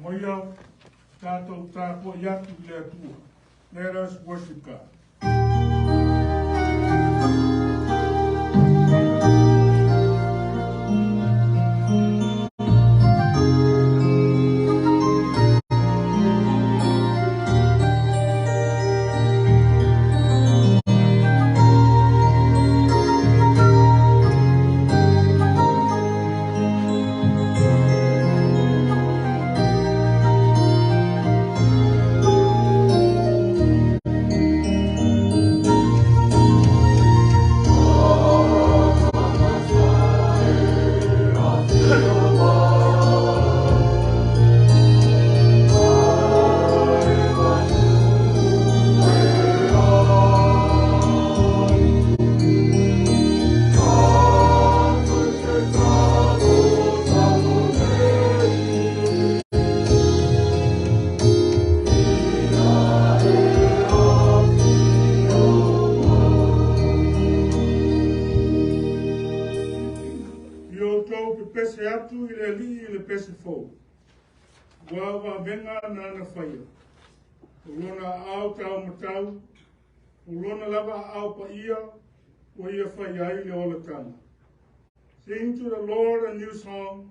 Aumaia tatou tapuai atu i le Atua. Let us worship God. Pese atu i le alii i le pese fou. Ua vaavega na ana faia. O lona aao tau matau, o lona lava aao paia, ua ia fai ai le olataga. Sing to the Lord a new song,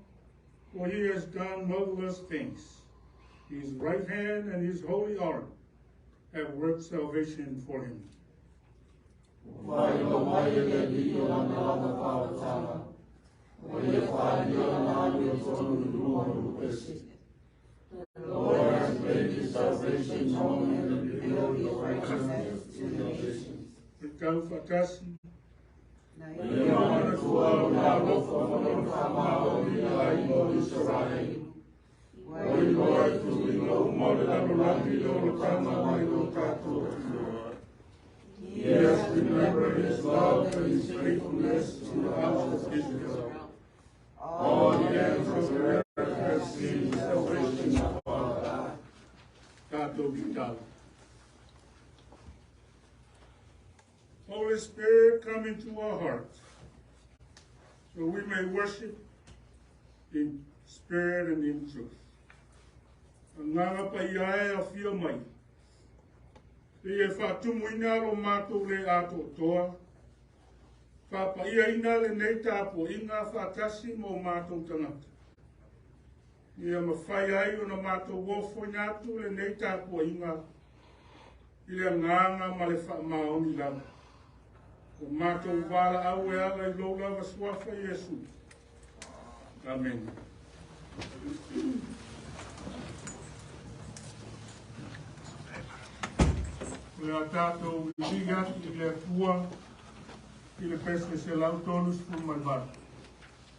for he has done marvelous things. His right hand and his holy arm have worked salvation for him. The Lord has made his salvation known and revealed his righteousness to the nations. Tau whakasi. Ia manatua o nā alofa ma lona faamaoni i aiga o Isaraelu. Ua iloa i tuluiga uma o le lalolagi le olataga mai lo tatou Atua. He has remembered his love and his faithfulness to the house of Israel. All the ends of the earth have seen the salvation of our God. Tatou tatalo. Holy Spirit, come into our hearts so we may worship in spirit and in truth. Agaga Paia e afio mai. Se i e faatumuina lo matou le atoatoa. Faapaiaina lenei tapuaiga faatasi ma o matou tagata. Ia mafai ai ona matou ofoina atu lenei tapuaiga i le agaga ma le faamaoni lava. O matou valaau e ala i lou lava suafa Iesu. Amen. O le a tatou lili'i atu i le Atua i le pese 138.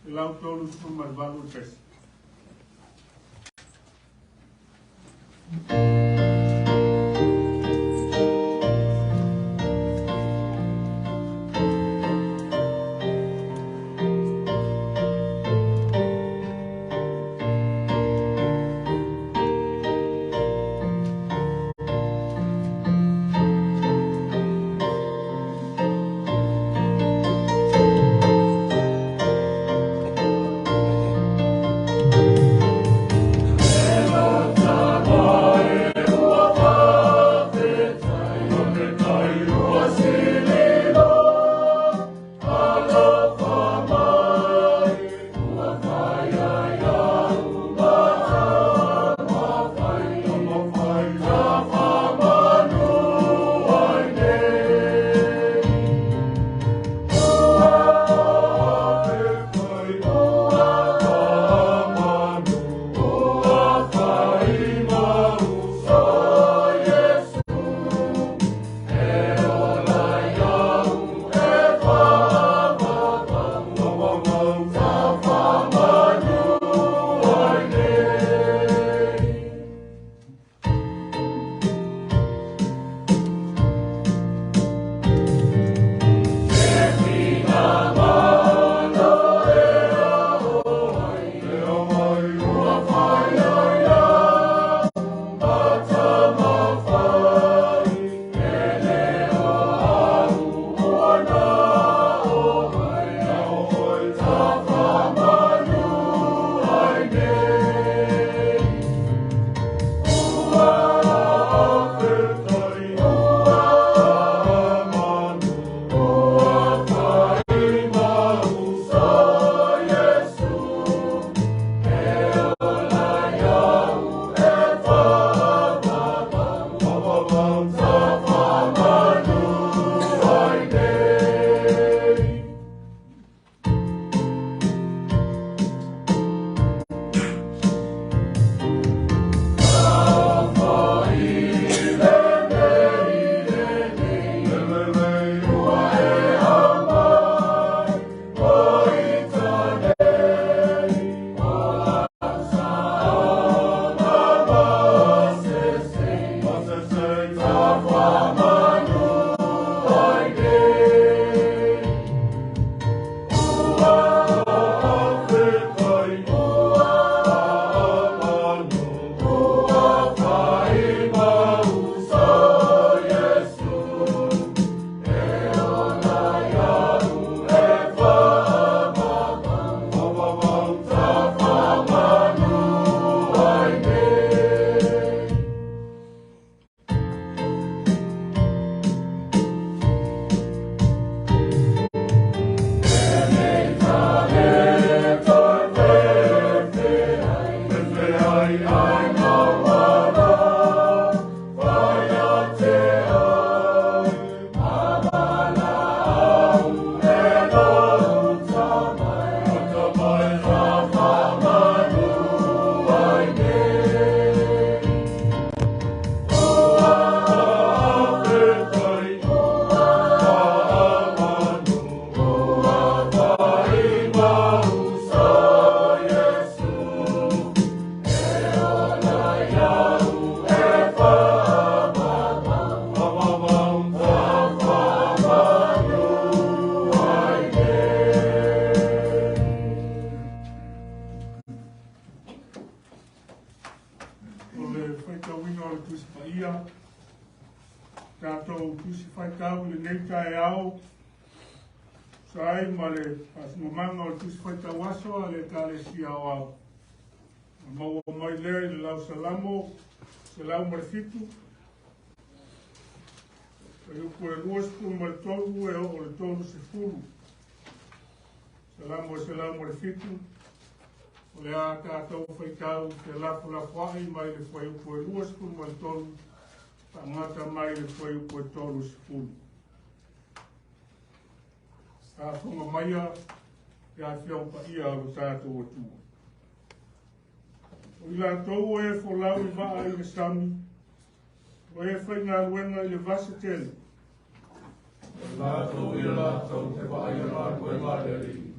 138 le pese. Ela faitau i lenei taeao, sa ai ma le faasimamaga o le Tusi Faitau Aso a le Ekalesia Aoao. Na maua mai lea i le Lausalamo 107, fuaiupu e 23 e oo i le 30. Salamo 107, o le a tatou faitau felafolafoai mai le fuaiupu e 23, faagata mai le fuaiupu e 30. Tafoga maia le Afioga Paia o lo tatou Atua. O i latou e folau i vaa i le sami, o e faigaluega i le vase tele. O latou ia latou te vaaia galuega a le Alii,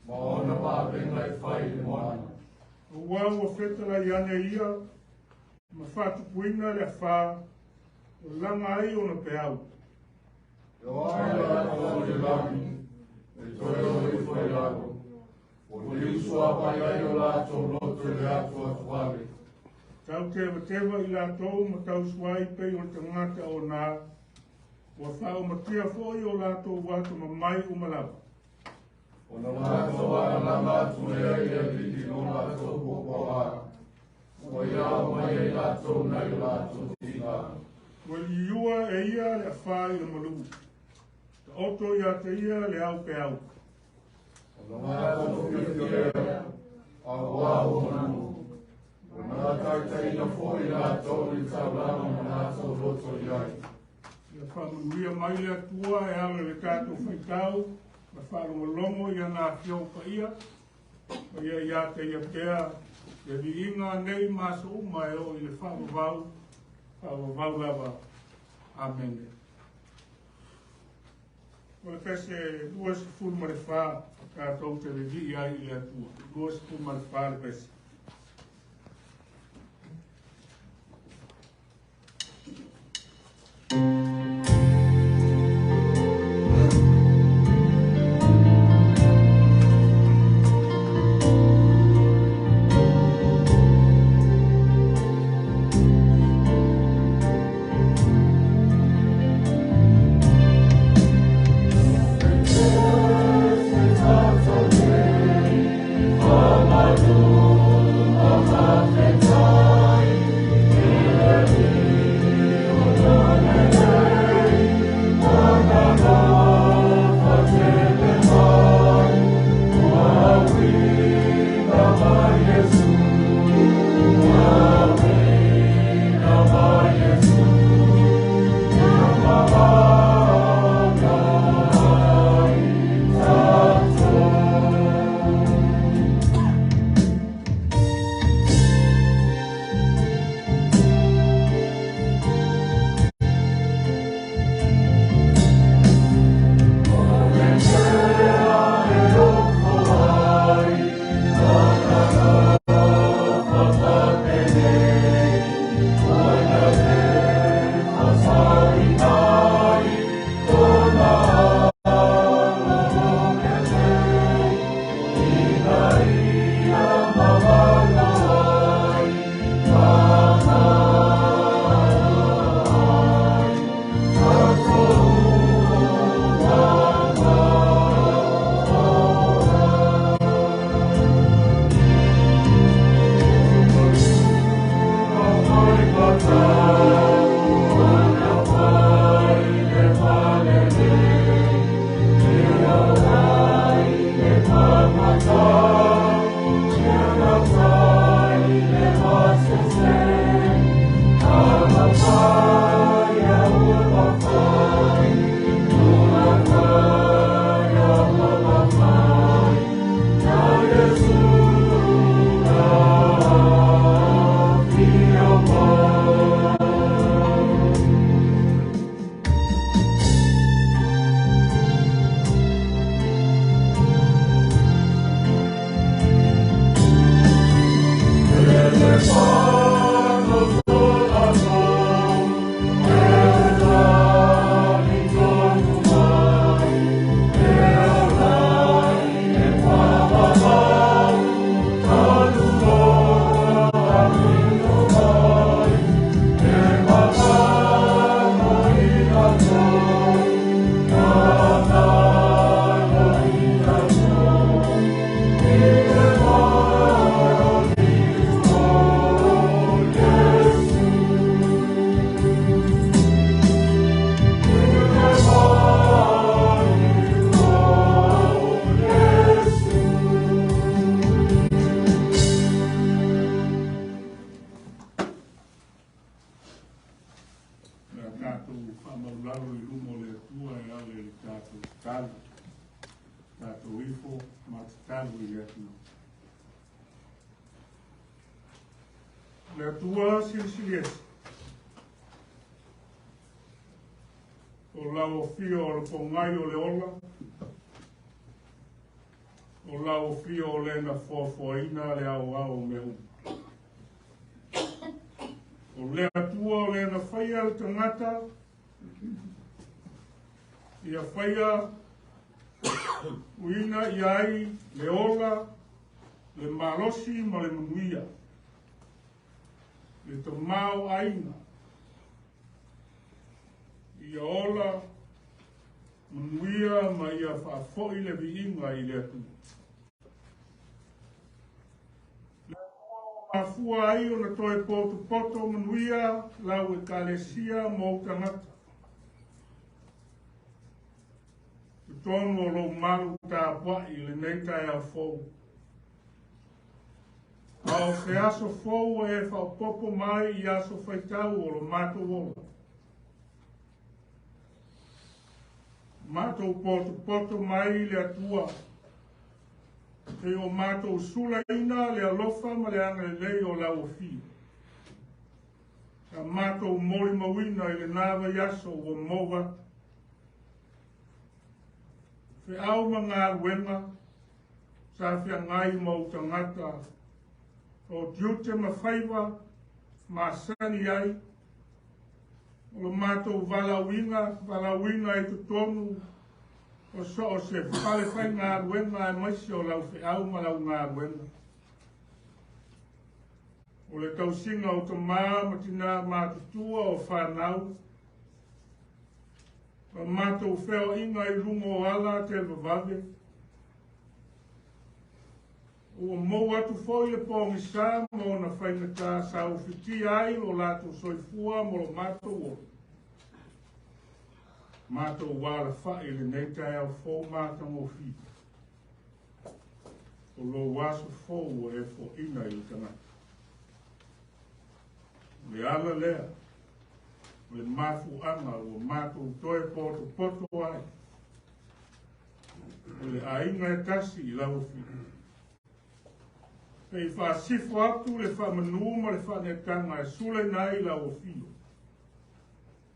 ma ona vavega e fai i le moana. Aua ua fetalai ane ia ma faatupuina le afā, o laga ai ona peau. E o ae latou i le lagi, e toe o ifo i lalo. Ua liusuapai ai o latou loto i le atuatuvale. Tau tevateva i latou ma tausuai pei o le tagata o nā, ua faaomatia foi o latou atamamai uma lava. Ona latou alalaga atu lea i le Alii i lo latou puapuaga, ua ia ao mai ai latou nai o latou tiga. Ua liua e ia le afā i le malu, taoto ia te ia le au peau. Ona latou fiafia, aua ua manu. Ua nataitaina foi latou i le taulaga ma latou loto i ai. Ia faamanuia mai le Atua e ala i le tatou faitau ma faalogologo i ana Afioga Paia, ma ia ia te ia pea le viiga nei ma aso uma e oo i le faavavau, faavavau lava. Amene. O le pese 24 tatou te vivii ai i le Atua. 24 le pese. Amen. Ma tatalo i le Atua. Le Atua silisili ese, o lau afio o le pogai o le ola, o lau afio o le na foafoaina le aoao o mea uma. O le Atua o le na faia le tagata, ia faia uina i ai le ola, le malosi ma le manuia, le tamao aiga, ia ola, manuia ma ia faafoi le viiga i le Atua. Le Atua ua mafua ai ona toe potopoto manuia lau ekalesia ma ou tagata. Totonu o lou malu tapuai i lenei taeao fou. A o se aso fou e faaopoopo mai i aso faitau o lo matou ola. Matou potopoto mai le Atua, se i o matou sulaina le alofa ma le agalelei o lau afio. Sa matou molimauina i lena vaiaso ua mou atu. Feau ma galuega sa feagai ma ou tagata, o tiute ma faiva masani ai, o lo matou valaauina i totonu o so o se fale faigaluega aemaise o lau feau ma lau galuega. O le tausiga o tamā ma tinā matutua o fanau, ma matou feoaiga i luga o ala televavave, ua mou atu foi le pogisa ma ona faigata sa ufitia ai lo latou soifua ma lo matou ola. Matou alafai i lenei taeao fou matagofie. O lou aso fou ua e foaiina i le tagata. O le ala lea, o le mafuaaga ua matou toe potopoto ai. O le aiga e tasi i lau afio. Se i faasifo atu le faamanu ma le faaneetaga e sulaina ai lau afio,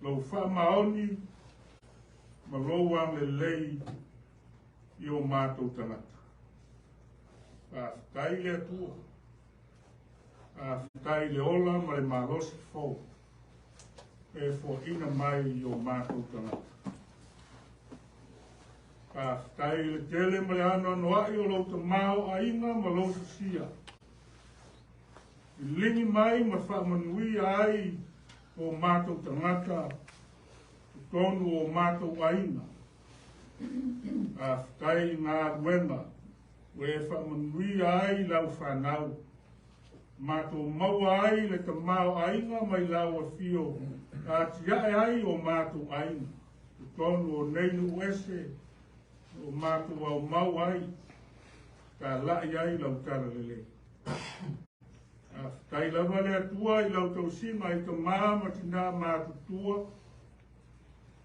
lou faamaoni ma lou agalelei i o matou tagata. Faafetai le Atua, faafetai le ola ma le malosi fou e foaiina mai i o matou tagata. Faafetai le tele ma le anoanoai o lou tamaoaiga ma lou sosia. Liligi mai ma faamanuia ai o matou tagata, totonu o matou aiga. Faafetai i galuega ua e faamanuia ai lau fanau. Matou maua ai le tamaoaiga mai lau afio, atiae ai o matou aiga. Totonu o nei nuu ese, o matou aumau ai, talai ai lau talalelei. Faafetai lava le Atua i lau tausiga i tamā ma tinā matutua,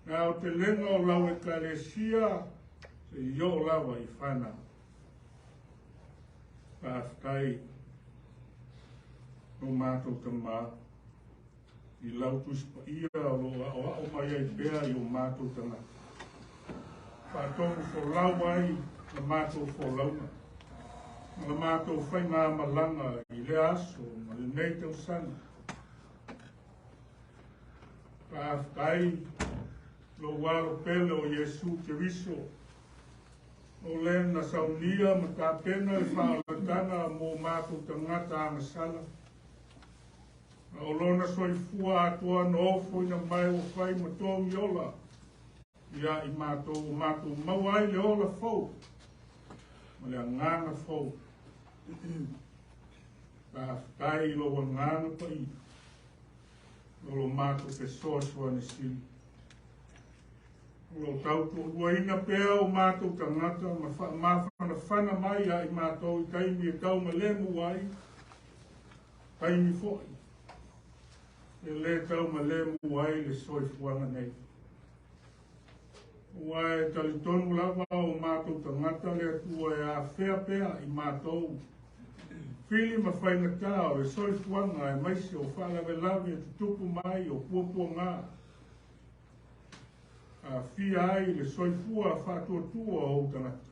na aotelega o lau ekalesia, seia oo lava i fanau. Faafetai o matou tamā i lau Tusi Paia o lo o aoao mai ai pea i o matou tagata. Faatonu folau ai la matou folauga, ma la matou faigamalaga i lea aso ma lenei tausaga. Faafetai lou alo pele o Iesu Keriso, o le na saunia ma tapena le faaolataga mo matou tagata agasala. A o lona soifua atoa na ofoina mai ua fai ma togi ola, ia i matou o matou maua ai le ola fou, ma le agaga fou. Faafetai i lou agaga paia, o lo matou fesoasoani sili. O lo tautoaluaina pea o matou tagata ma faamafanafana mai ia i matou i taimi e taumalemu ai, taimi foi e le taumalemu ai le soifuaga nei. Ua e talitonu lava o matou tagata le Atua e afea pea i matou fili ma faigata o le soifuaga aemaise o faalavelave e tutupu mai o puapuaga aafia ai le soifua faatuatua o ou tagata.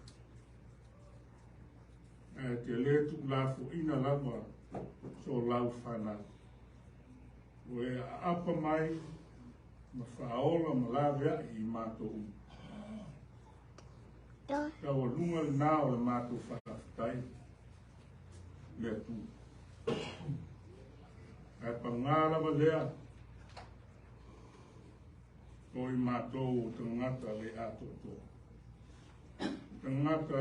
Ae te lē tuulafoaina lava so lau fanau. Ua e aapa mai ma faaola ma laveai i matou uma. Taualuga lena o le matou faafetai le Atua. Ae pagā lava lea, o i matou o tagata le atoatoa. Tagata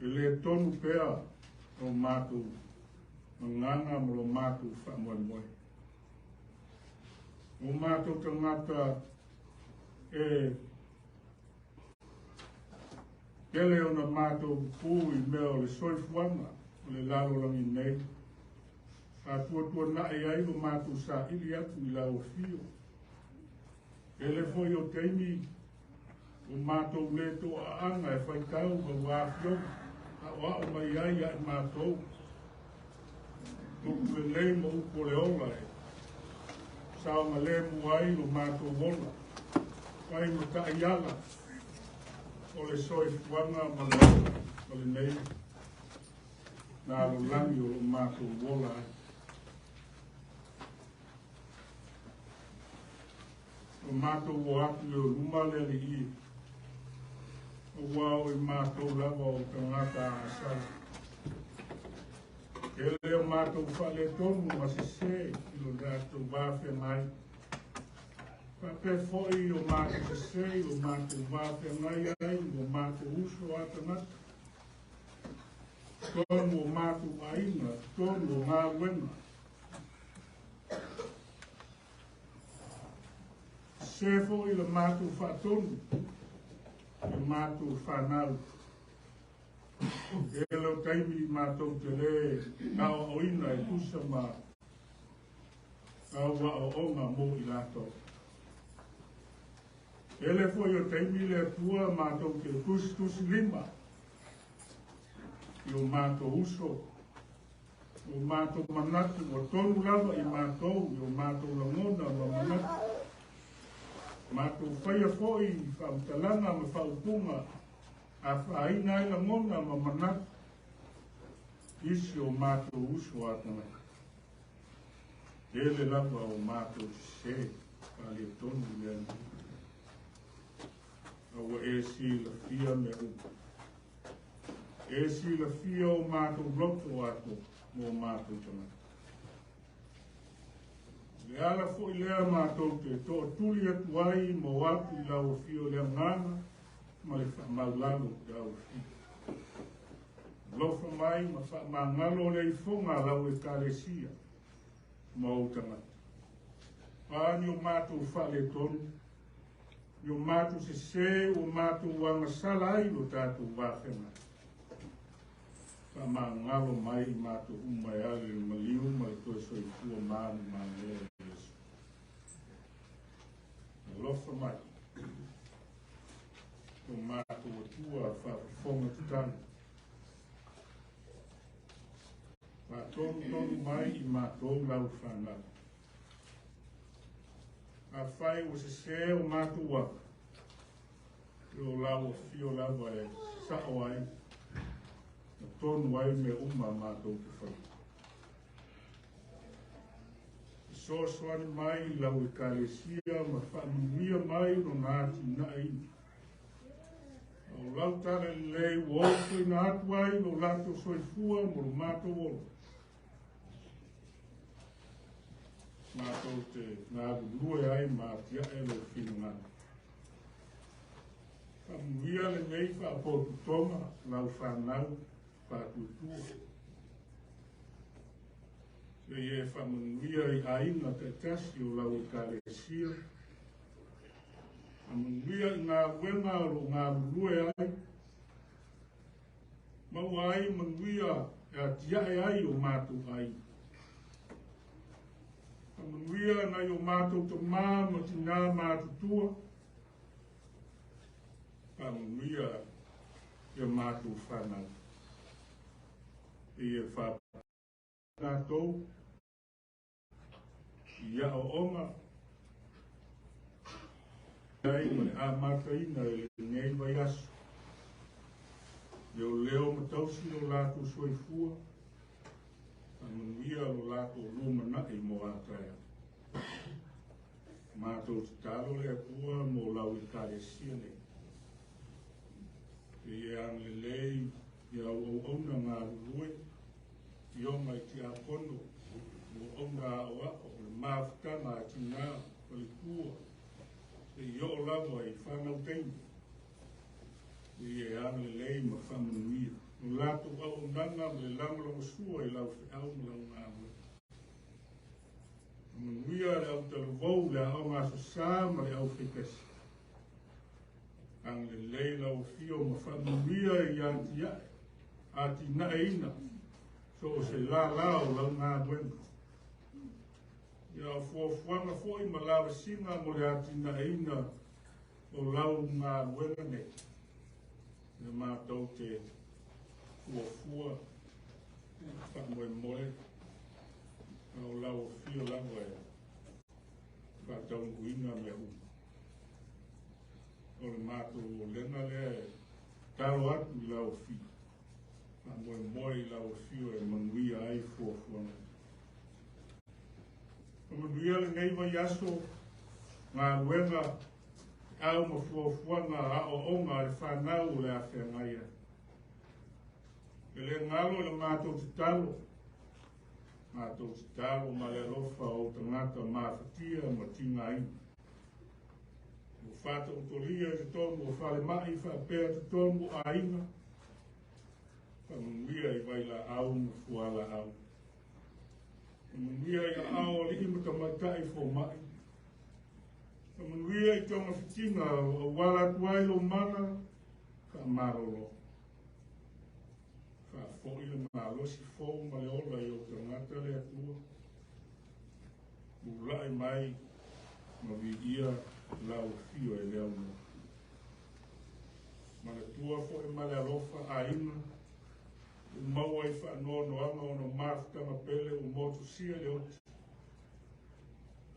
e le tonu pea o matou gagana ma lo matou faamoemoe. O matou tagata e tele ona matou pupū i mea o le soifuaga o le lalolagi nei, faatuatuanai ai lo matou saili atu i lau afio. Tele foi o taimi o matou le toaaga e faitau ma ua afioga aoao mai ai ia i matou upu lelei ma upu o le ola e saogalemu ai lo matou ola, fai ma taiala o le soifuaga ma le ola o lenei lalolagi o lo matou ola ai. O matou o atu i o luma le alii, ua o i matou lava o tagata agasala. Tele o matou faaletonu ma sesē i lo tatou va feagai. Faapea foi o matou sesē i lo matou va feagai ai ma o matou uso a tagata. Tonu o matou aiga, tonu o galuega. Sesē foi le matou faatonu i matou fanau. Tele o taimi matou te lē aoaoina e tusa ma au aoaoga mo i latou. Tele foi o taimi le Atua matou te tusitusilima i o matou uso, o matou manatu ua tonu lava i matou i o matou lagona ma manatu. Matou faia foi faamatalaga ma faaupuga afaina ai lagona ma manatu isi o matou uso a tagata. Tele lava o matou sesē faaletonu i le Alii. A ua e silafia mea uma. E silafia o matou loto atoa mo matou tagata. Le ala foi lea matou te toatuli atu ai ma o atu i lau afio le agaga ma le faamaulalo i lau afio. Alofa mai ma faamagalo le ifoga a lau Ekalesia ma ou tagata. A ni o matou faaletonu, ni o matou sesē ua matou agasala ai lo tatou vafeagai. Faamagalo mai i matou uma e ala i le maliu ma le toe soifua manumalo o Iesu. Alofa mai, o matou Atua faafofoga tatalo. Faatonutonu mai i matou lau fanau. Afai ua sesē o matou aga, o lau afio lava e sao ai, ma tonu ai mea uma matou te faia. Fesoasoani mai i lau Ekalesia ma faamanuia mai lona atinaeina. O lau tala lelei ua ofoina atu ai lo latou soifua mo lo matou ola. Matou te galulue ai ma atiae lou finagalo. Faamanuia lenei faapotopotoga lau fanau faatuatua. Seia e faamanuia i aiga taitasi o lau Ekalesia. Faamanuia i galuega o lo o galulue ai. Maua ai manuia e atiae ai o matou aiga. Faamanuia nai o matou tamā ma tinā matutua. Faamanuia ia matou fanau. Ia latou i aoaoga ai ma le amataina i lenei vaiaso. Leoleo ma tausi lo latou soifua, faamanuia lo latou lumanai mo a taeao. Matou tatalo le Atua mo lau Ekalesia nei. Ia agalelei i au auauna galulue, afioga i tiakono, auauna aoao, o le mafutaga a tina, faletua, seia oo lava i fanau teine. Ia agalelei ma faamanuia lo latou auaunaga ma le lagolagosua i lau feau ma lau galuega. Faamanuia le autalavou, le aoga aso Sa ma le aufaipese. Agalelei lau afio ma faamanuia i atinaeina so o se lala o lau galuega. Ia o fuafuaga foi ma lavasiga mo le atinaeina o lau galuega nei. Ia matou te fuafua faamoemoe a o lau afio lava e faataunuuina mea uma. O le matou olega lea e tatalo atu i lau afio, faamoemoe i lau afio e manuia ai fuafuaga. Faamanuia lenei vaiaso galuega au ma fuafuaga aoaoga a le fanau o le a feagai ai. E le galo i le matou tatalo ma le alofa o tagata mafatia ma tigaina. Ua faataotolia i totonu o falemai faapea totonu o aiga, faamanuia i vailaau ma fualaau. Faamanuia i aao o alii ma tamaitai fomai. Faamanuia i togafitiga o auala atu ai lou mana, faamalolo. Faafoi le malosi fou ma le ola i ou tagata le Atua. Tulai mai ma viia lau afio e le aunoa. Manatua foi ma le alofa aiga, ua maua i faanoanoaga ona mafutaga pele ua motusia le oti.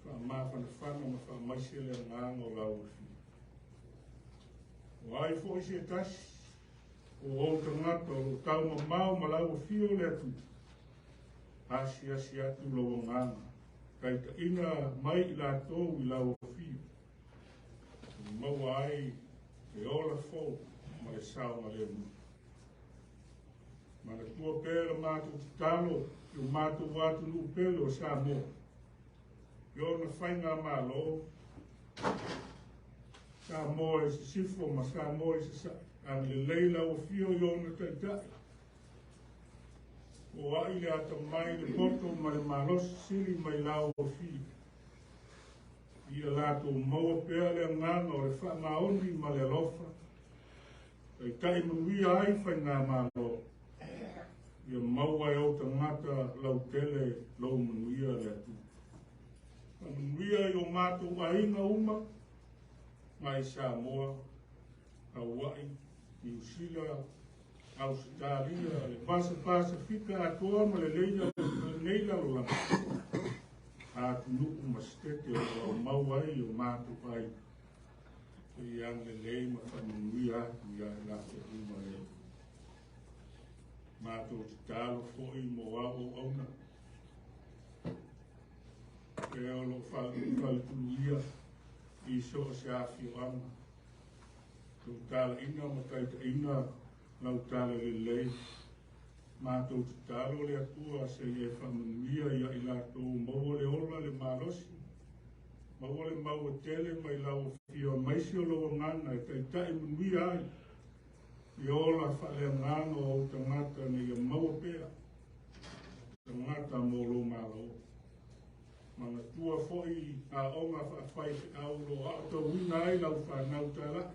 Faamafanafana ma faamaise le agaga o lau afio. O ai foi se tasi o ou tagata o lo taumamao ma lau afio le Atua, asiasi atu lou agaga, taitaiina mai i latou i lau afio, maua ai le ola fou ma le saogalemu. Manatua pea le matou tatalo i o matou atunuu pele o Samoa, i ona faigamalo, Samoa i Sisifo ma Samoa i Sasae, agalelei lau afio i ona taitai. O ai le atamai, le poto ma le malosi sili mai lau afio. Ia latou maua pea le agaga o le faamaoni ma le alofa, taitai manuia ai faigamalo. Ia maua e ou tagata lautele lou manuia le Atua. Faamanuia i o matou aiga uma, mai Samoa, Hawaii, Niu Sila, Ausetalia, le Vasa Pasifika atoa ma lenei lalolagi. Atunuu ma setete o lo o mau ai o matou aiga. Ia agalelei ma faamanuia atu ia i latou uma le Atua. Matou tatalo foi mo auauauna. E o lo faletuluia i so o se afioaga. Tautalaina ma taitaiina lau tala lelei. Matou tatalo le Atua seia e faamanuia ia i latou maua le ola le malosi, maua le maua tele mai lau afio maisi o lou agaga e taitai manuia ai. Ia ola faaleagaga o ou tagata ina ia maua pea tagata mo lou malo. Manatua foi aoga faafaifeau o lo o aotauina ai lau fanau talai.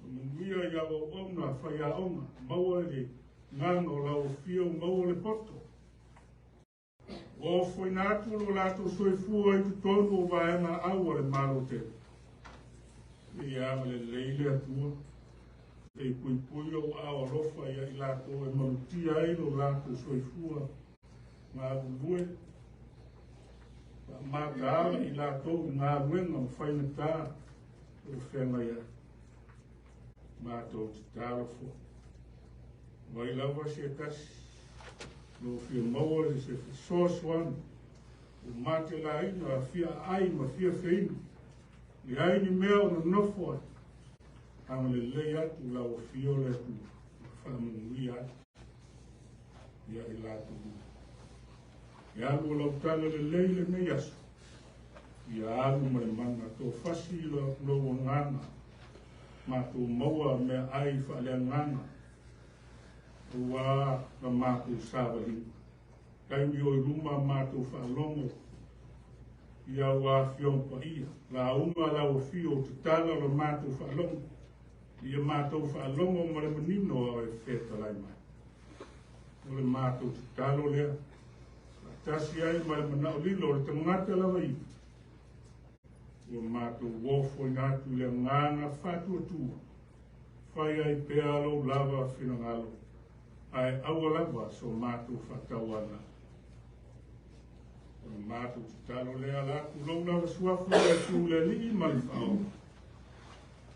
Manuia i auauauna faiaoga, maua le agaga o lau afio, maua le poto. Ua ofoina atu lo latou soifua i totonu o vaega au a le Malo tele. Ia agalelei le Atua, e puipui ou aao alofa ia i latou e malutia ai lo latou soifua galulue, faamataala i latou i galuega ma faigata o feagai ai. Matou tatalo foi, mai lava se tasi, o lo o fia maua se fesoasoani, ua matelaina, fia aai ma fia feinu, leai ni mea o nonofo ai, agalelei atu lau afio le Atua, faamanuia atu ia i latou. E alu o lau tala lelei lenei aso, ia alu ma le mana, tofasi lou agaga, matou maua meaai faaleagaga, aua la matou savaliga. Taimi o i luma matou faalogo ia au afioga paia, lauga lau afio tatala la matou faalogo, ia matou faalogo ma le manino ao e fetalai mai. O le matou tatalo lea, faatasi ai ma le manaolilo o le tagata lava ia, ua matou ofoina atu i le agaga faatuatua, fai ai pea lou lava finagalo, ae aua lava so matou faatauana. O le matou tatalo lea ala atu lou lava suafa le Iesu le Alii ma le Faaola.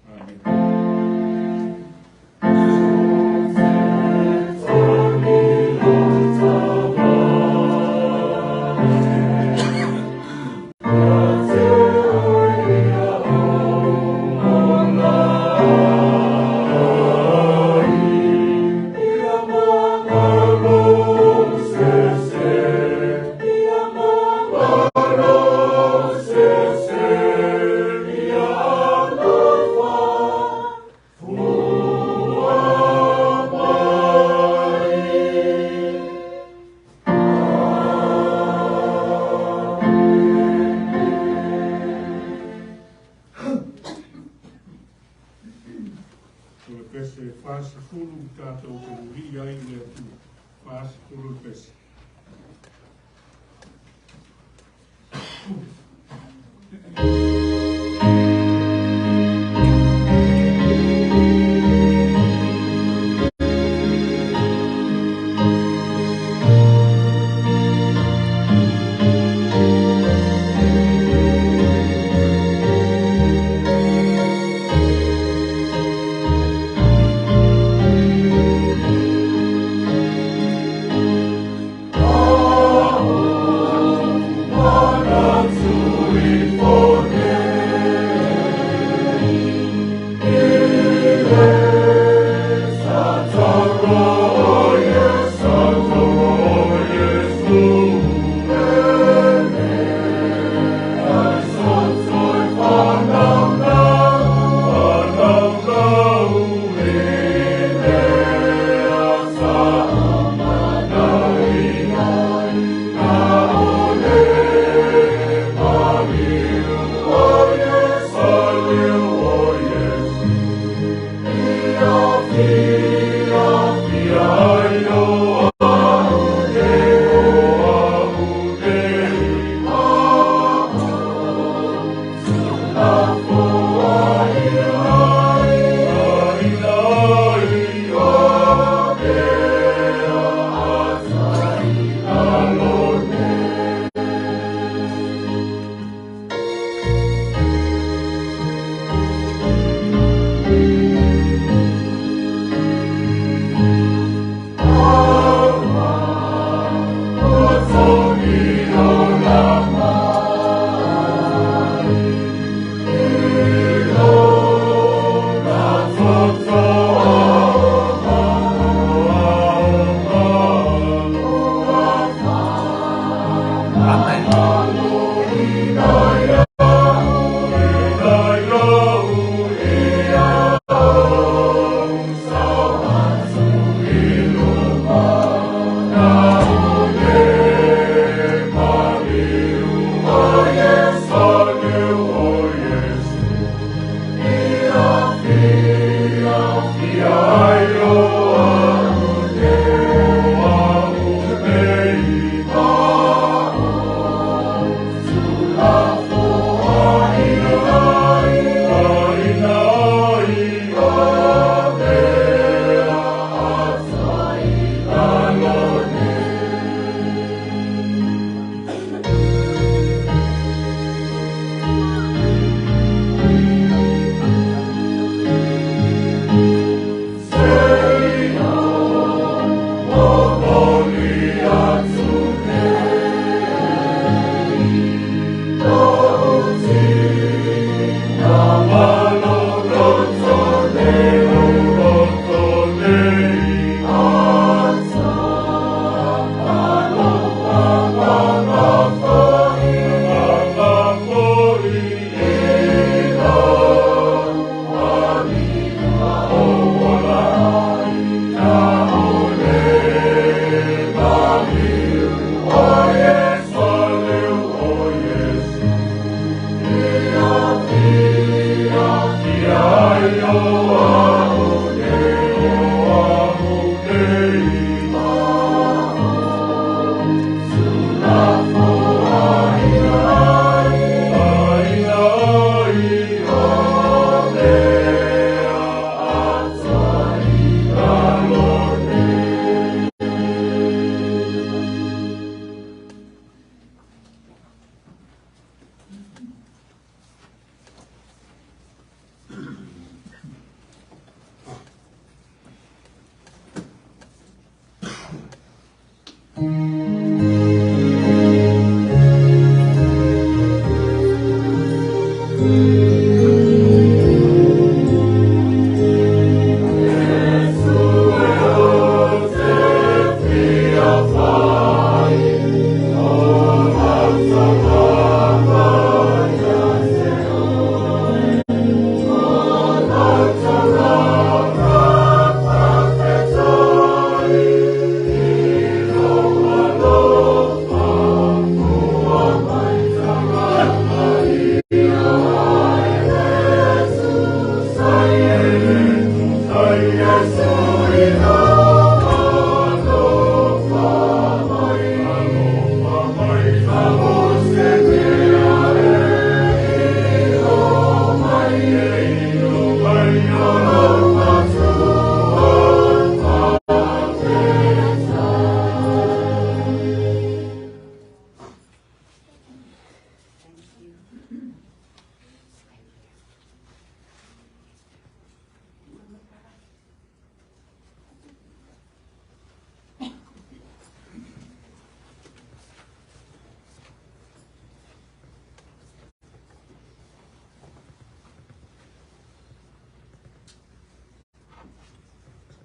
Amen. O le pese 40 tatou te luli ai i le Atua. 40 le pese.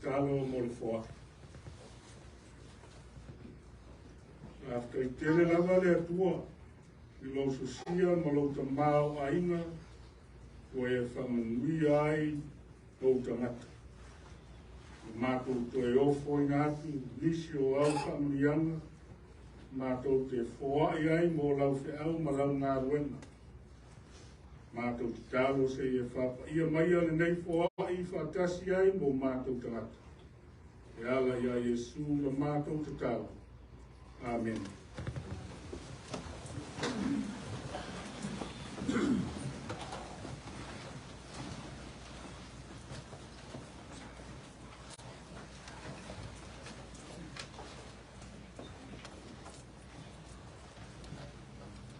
Tatalo mo le foai. Faafetai lava le Atua i lou sosia ma lou tamaoaiga ua e faamanuia ai ou tagata. Ua matou toe ofoina atu nisi o au faamanuiaga matou te foai ai mo lau feau ma lau galuega. Matou tatalo seia faapaia maia lenei foai faatasi ai mo matou tagata. E ala ia Iesu la matou tatalo. Amene.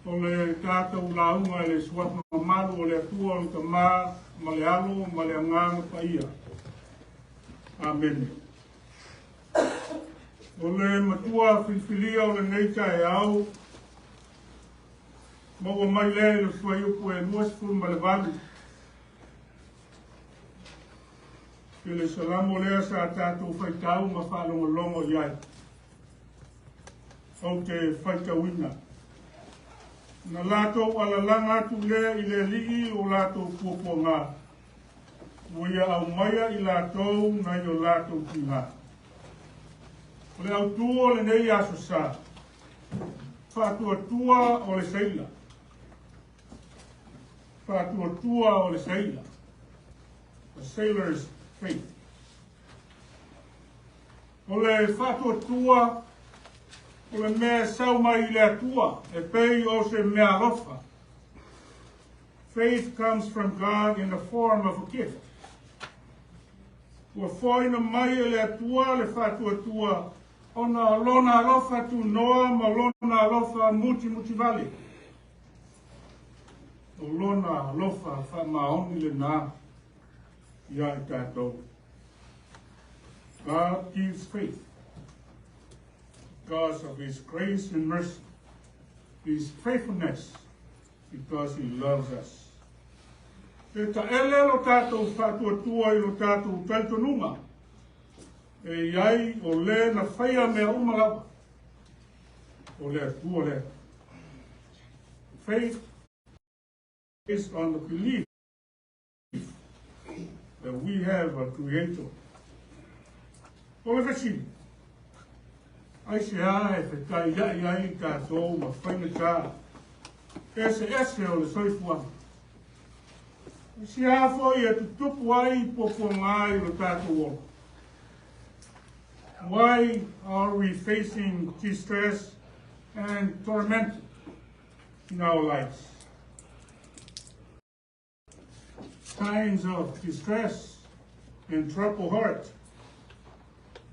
O le tatou lauga i le suafa mamalu o le Atua o le Tamā ma le Alo ma le Agaga Paia. Amene. O le matua filifilia o lenei taeao, maua mai lea i le fuaiupu e 28. I le Salamo lea sa tatou faitau ma faalogologo i ai. Ou te faitauina. Na latou alalaga atu lea i le Alii o latou puapuaga, ua ia aumaia i latou nai o latou tiga. O le autū o lenei aso sa, faatuatua o le seila. Faatuatua o le seila. A sailor's faith. O le faatuatua o le mea sau mai i le Atua e pei o se meaalofa. Faith comes from God in the form of a gift. Ua foaina mai e le Atua le faatuatua ona lona alofa tunoa ma lona alofa mutimutivale. O lona alofa faamaoni lena ia i tatou. God gives faith because of His grace and mercy, His faithfulness, because He loves us. E taele lo tatou faatuatua i lo tatou talitonuga. E i ai o le na faia mea uma lava. O le Atua lea. Faith is on the belief that we have a creator. O le fesili, aisea e fetaiai ai tatou ma faigata eseese o le soifuaga? Aisea foi e tutupu ai puapuaga i lo tatou ola? Why are we facing distress and torment in our lives? Times of distress and troubled heart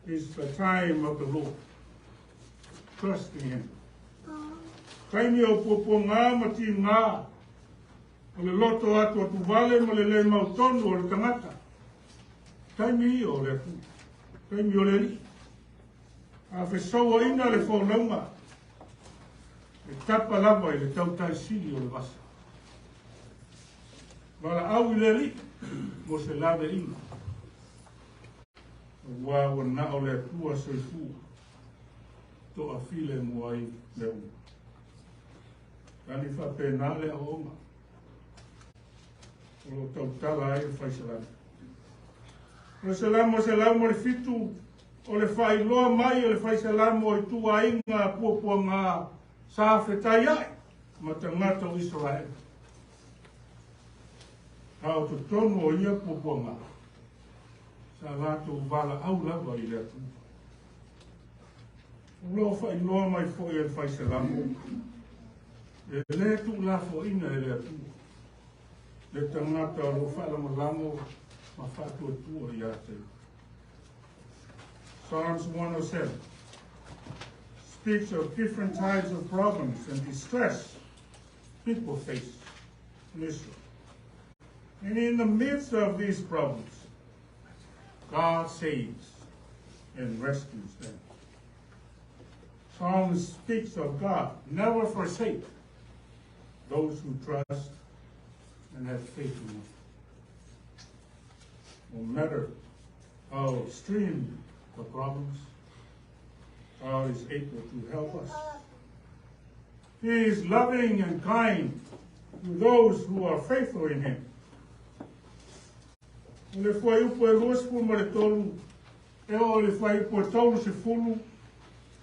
is the time of the Lord. Trust in Him. Taimi o puapuaga ma tiga o le loto atuatuvale ma le le mautonu o le tagata. Taimi o le Atua. Taimi o le Alii. A fesauaina le folauga, e tapa lava i le tautai sili o le vasa. Valaau i le Alii mo se laveaiga, aua ua na o le Atua soifua toafilemu ai mea uma. Tali faapena le aoaoga o lo o tautala ai le faisalamo. O le Salamo 107, o le faailoa mai o le faisalamo i tuaiga puapuaga sa fetaiai ma tagata o Isaraelu. A o totonu o ia puapuaga, sa latou valaau lava i le Atua. O lo o faailoa mai foi e le faisalamo, e le tuulafoaina e le Atua le tagata o lo o faalagolago ma faatuatua ia te ia. Psalms 107 speaks of different types of problems and distress people face in Israel. And in the midst of these problems, God saves and rescues them. Psalm speaks of God never forsake those who trust and have faith in Him. No matter how extreme the problems, God is able to help us. He is loving and kind to those who are faithful in Him. O le fuaiupu e 23 e oo i le fuaiupu e 30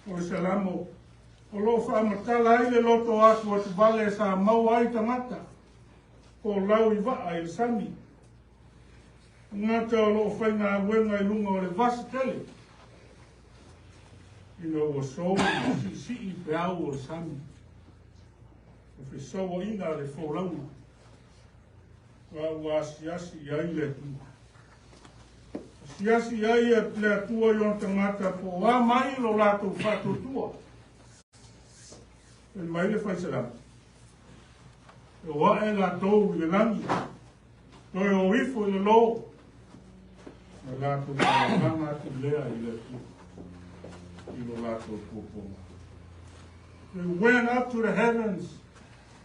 o le Salamo, o lo o faamatala ai le loto atu atuvale sa maua ai tagata folau i vaa i le sami. Tagata o lo o faigaluega i luga o le vasa tele, ina ua sou ma siisii peau o le sami, o fesauaina le folauga, a ua asiasi i ai le Atua. Asiasi i ai le Atua i ona tagata po o a mai lo latou faatuatua. Fai mai le faisalamo, e o ae latou i le lagi, toe o ifo i le lo, na latou faalalaga atu lea i le Atua, i lo latou puapuaga. They went up to the heavens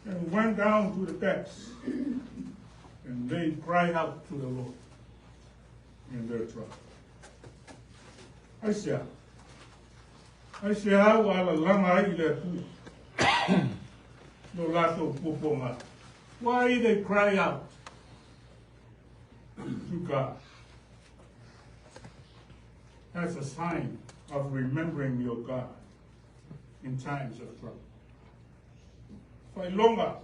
and went down to the depths, and they cried out to the Lord in their trouble. Aisea? Aisea ua alalaga ai i le Atua lo latou puapuaga? Why they cry out to God? That's a sign of remembering your God in times of trouble. Faailoga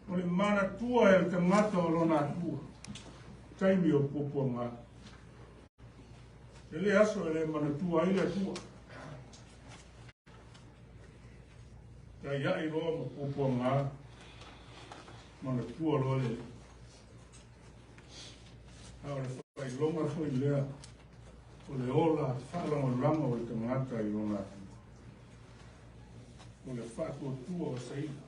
o le manatua e le tagata o lona Atua taimi o puapuaga. E le aso e le manatua ai le Atua. Taiai loa ma puapuaga, manatua loa le Alii. A o le faailoga foi lea o le ola faalagolago o le tagata i lona Atua. O le faatuatua o seila,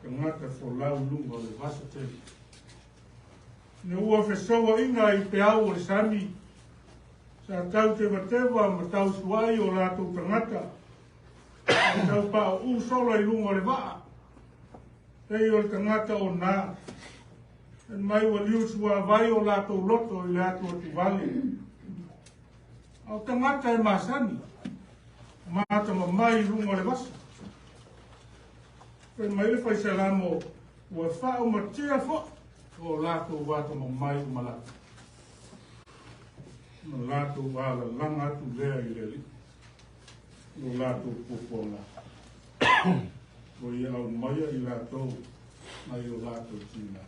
tagata folau i luga o le vasa tele. Ina ua fesauaina i peau o le sami, sa tau tevateva ma tau suai o latou tagata, sa tau pauu sola i luga o le vaa, pei o le tagata o na, fai mai ua liusuavai o latou loto i le atu atuvale. A o tagata e masani, matamamai i luga o le vasa. Fai mai le faisalamo, ua faaumatia foi o latou atamamai ma latou. Ma latou alalaga atu lea i le Alii, lo latou puapuaga. Ua ia aumaia i latou mai o latou tiga.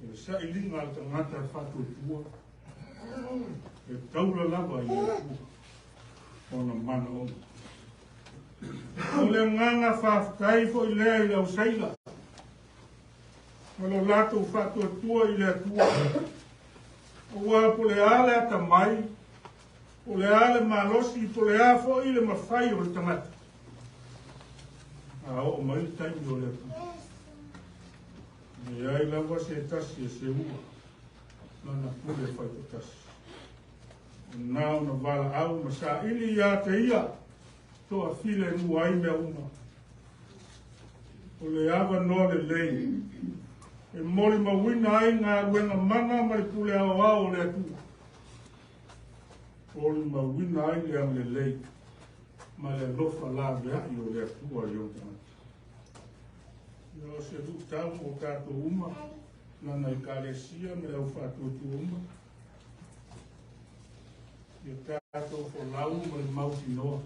O le sailiga a le tagata e faatuatua, e taula lava i le Atua ona manaoga. O le agaga faafetai foi lea i le auseila, ma lo latou faatuatua i le Atua. Aua po o le a le atamai, po o le a le malosi, po o le a foi le mafai o le tagata, a oo mai le taimi o le Atua, e leai lava se tasi e seua lana pule faitoatasi. Na ona valaau ma saili ia te ia toafilemu ai mea uma. O le avanoa lelei e molimauina ai galuega mana ma le pule aoao o le Atua. Molimauina ai le agalelei ma le alofa laveai o le Atua i ona tagata. Ia o se luitau mo tatou uma, lana ekalesia ma le au faatuatua uma. Ia tatou folau ma le mautinoa.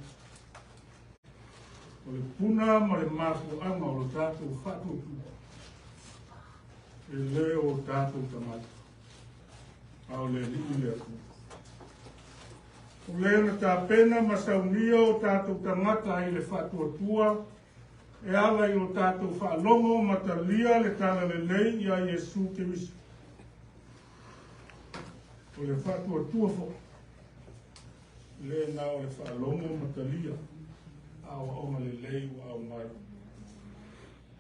O le puna ma le mafuaaga o le tatou faatuatua, e le o tatou tagata, a o le Alii le Atua. O le na tapena ma saunia o tatou tagata i le faatuatua, e ala i o tatou faalogo ma talia le talalelei ia Iesu Keriso. O le faatuatua foi, le na o le faalogo ma talia, a o aoga lelei ua aumai.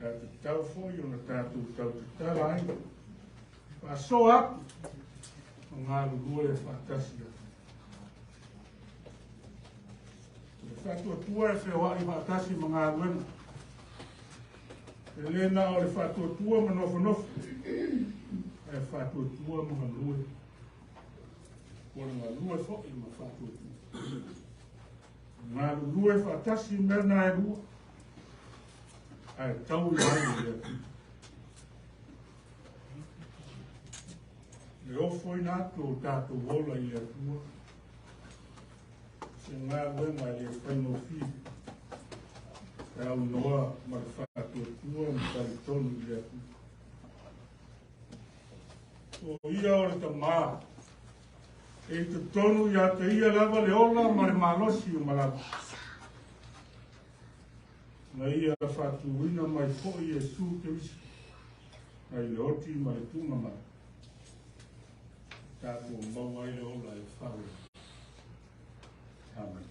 E tatau foi ona tatou tautatala ai, faasoa atu, ma galulue faatasi atu. O le faatuatua e feoai faatasi ma galuega. E le na o le faatuatua ma nofonofo, ae faatuatua ma galue. O le galue foi ma faatuatua. Galulue faatasi mea na e lua, ae tau i ai le Atua. Le ofoina atu o tatou ola i le Atua, se galuega e le faigofie, e aunoa ma le faatuatua ma talitonu i le Atua. O ia o le tamā, e i totonu ia te ia lava le ola ma le malosi o malava. Na ia faatuina mai foi Iesu Keriso, nai le oti ma le tuga mai. Tatou maua ai le ola e fau. Amen.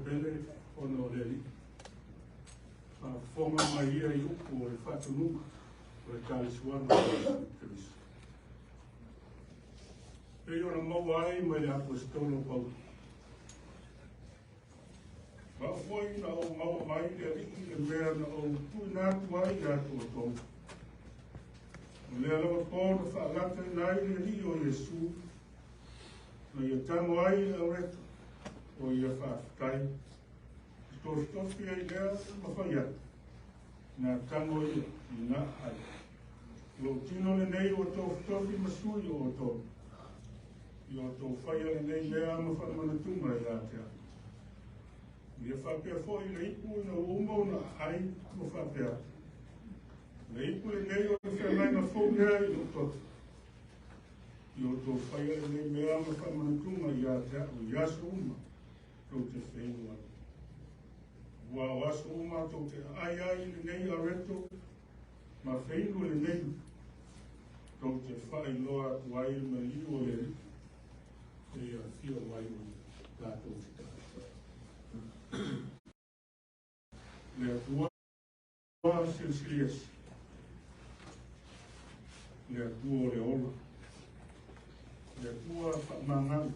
Pele ona o le Alii. Faafofoga mai ia i upu o le faatonuga o le talesuaga o Iesu Keriso. Pei ona maua ai mai le Aposetolo Paulo. Ma au foi na ou maua mai le Alii le mea na ou tuuina atu ai ia te outou. O lea lava po na faalataina ai le Alii o Iesu, na ia tago ai le aureto o ia faafetai. Tofitofi ai lea ma fai atu, na tago ia i na ai. Lou tino lenei ua tofitofi ma sui o outou. I outou faia lenei mea ma faamanatuga ia te au. Ia faapea foi le ipu ina ua uma ona ai ma faapea atu. Le ipu lenei o le feagaiga fou lea i lou toto. I outou faia lenei mea ma faamanatuga ia te au i aso uma tou te feinu ai. Ua o aso uma tou te aai ai i lenei areto ma feinu lenei tou te faailoa atu ai le maliu o le Alii e afio mai o tatou te tatou. Le Atua silisili ese, le Atua o le ola, le Atua faamagalo,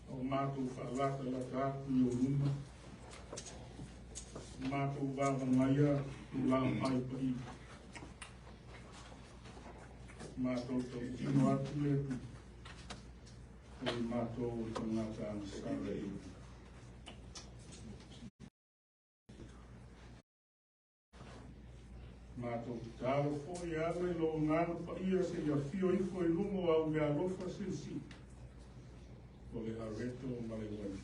o matou faalatalata atu i ou luma, matou vavagaia tulaga mai paia. Matou tautino atu le Atua, o i matou o tagata agasala i ou. Matou tatalo foi e ala i lou Agaga Paia seia afio ifo i luga o au meaalofa silisili, o le areto ma le uaina.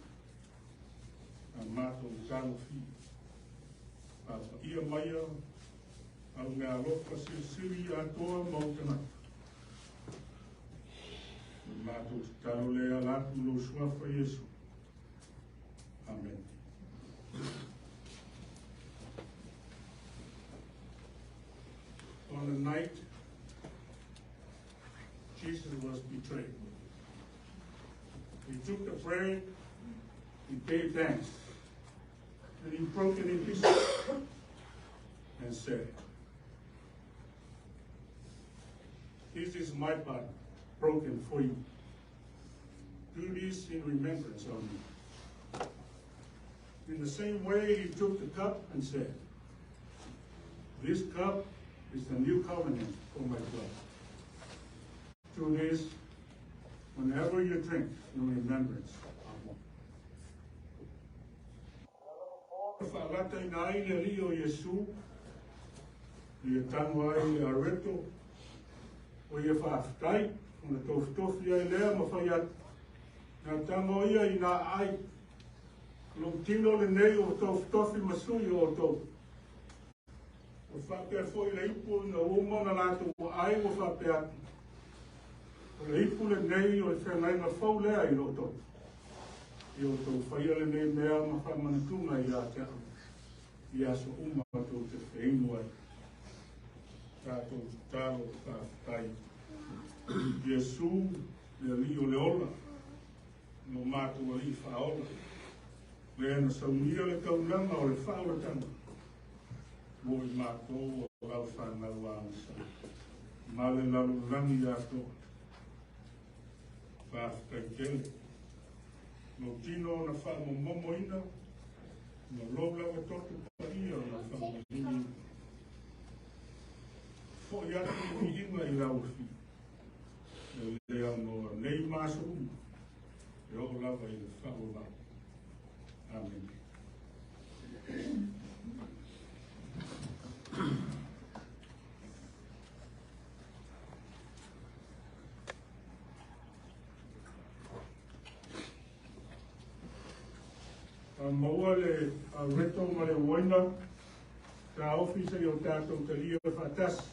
A matou tagofia, faapaia maia au meaalofa silisili atoa ma ou tagata. O le matou tatalo lea e ala atu i lou suafa Iesu. Amen. On the night Jesus was betrayed, he took the bread, he gave thanks, and he broke it in pieces and said, "This is my body broken for you. Do this in remembrance of me." In the same way, he took the cup and said, "This cup is the new covenant for my blood. Do this whenever you drink in remembrance of me." Faalataina ai le Alii o Iesu, ia tago ai le areto, o ia faafetai, ona tofitofi ai lea ma fai atu. Na tago ia ina ai, lou tino lenei o tofitofi ma sui o outou. O faapea foi le ipu ina ua uma ona latou ai ua faapea atu. O le ipu lenei o le feagaiga fou lea i lo outou. Ia outou faia lenei mea ma faamanatuga ia te au. I aso uma tou te feinu ai. Tatou tatalo faafetai. Iesu, le Alii o le ola, lo matou Alii faaola. Lea na saunia le taulaga o le faaolataga. Mo i matou o lau whanau agasala. Ma le lalolagi atoa. Faafetai tele. Lou tino na faamomomoina, ma lou lava toto paia na faamaliliina. Foi atu le viiga i lau Afio. E le aunoa nei ma aso uma, e oo lava i le faavavau. Amen. A maua le areto ma le uaina, ta ofisa i o tatou talia faatasi.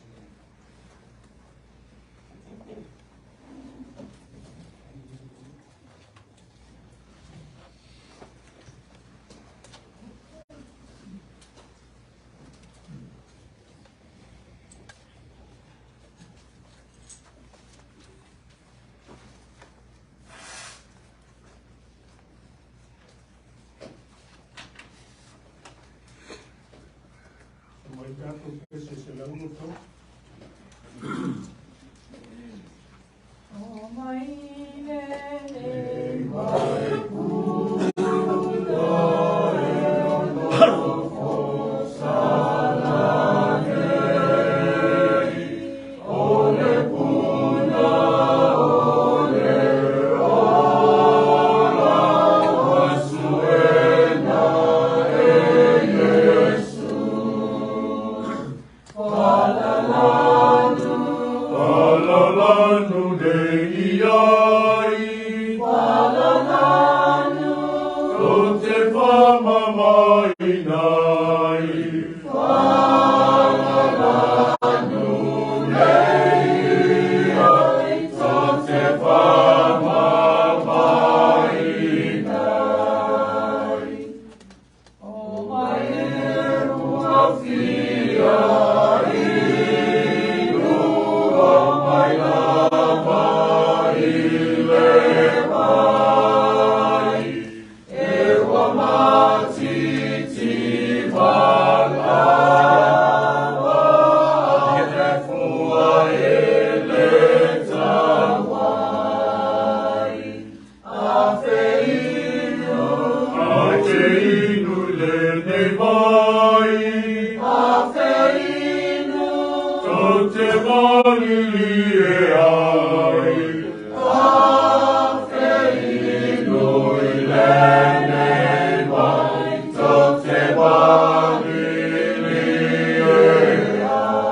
Mai tatou pese 103. O mai lenei vai Falalanu nei ai, tou te faamamaina ai. Falalanu nei ai, tou te faamamaina ai. O mai e ua fia inu o mai lava i le vai. E ua matiti valava le fua e le tauai. A fe inu, A te inu lenei vai, a fe inu, tou te malili e ai. A fe inu i lenei vai, tou te malili e ai.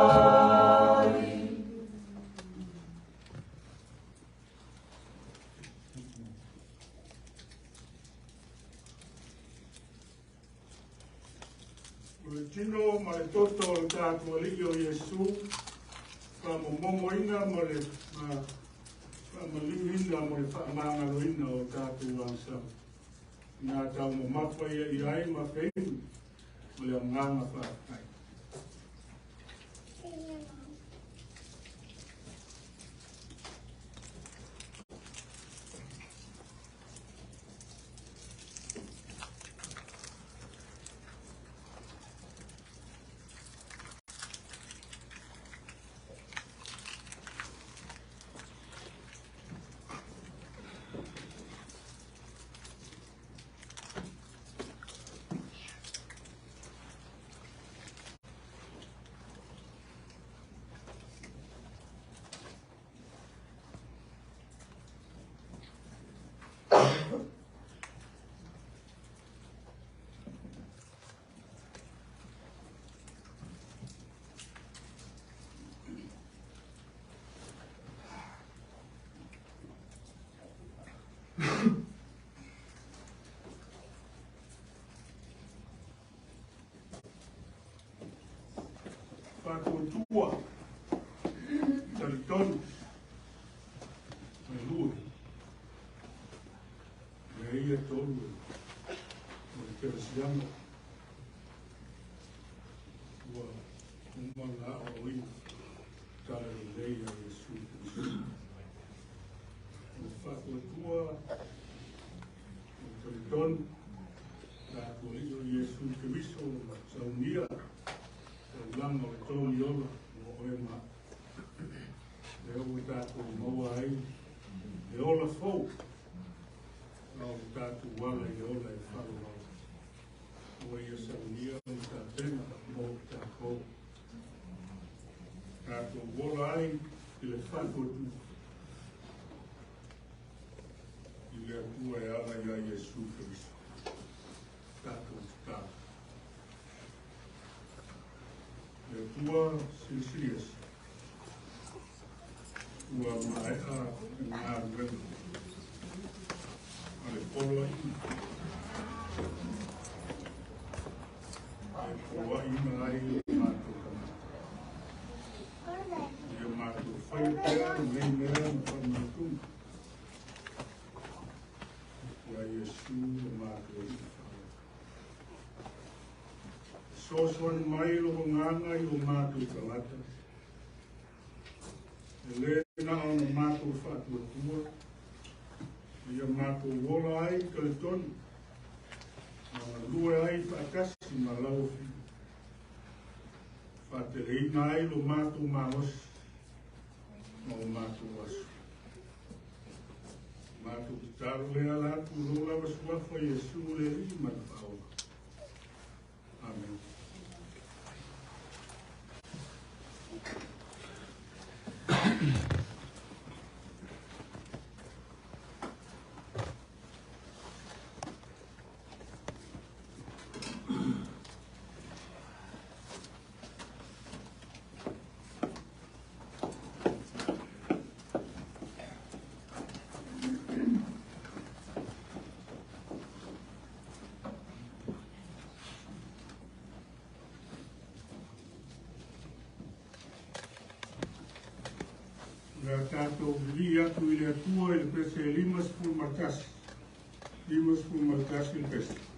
nofo ma le toto o le tatou Alii o Iesu, faamomomoina ma le faamaliuina mo le faamagaloina o tatou agasala. Ina taumamafa ia i ai ma feinu ma le agaga faafetai. Faatuatua, talitonu, galue, mea ia tolu o le kerisiano ua uma ona aoaoina talalelei a Iesu Keriso. O le faatuatua, o le talitonu, tatou Alii o Iesu Keriso ua saunia taulaga o le togi ola mo oe ma a'u. Lea ua tatou maua ai le ola fou, a o le tatou ala i le ola e faaauau. Ua ia saunia ma tapena mo tatou. Tatou ola ai i le faatuatua i le Atua e ala ia Iesu Keriso. Tatou tatalo. Le Atua silisili ese, ua maea le galuega a le poloaiga e poloaiina ai o matou tagata. Ia matou faia pea lenei mea ma faamanatuga ia Iesu le matou Alii Faaola. Fesoasoani mai lou agaga i o matou tagata, e lē na ona matou faatuatua, ia matou ola ai talitonu, ma galue ai faatasi ma lau Afioga. Faateleina ai lo matou malosi ma o matou aso. Matou tatalo lea ala atu i lou lava suafa Iesu le Alii ma le Faaola. Amen. Le a tatou vilii atu i le Atua i le pese e 51, 51 le pese.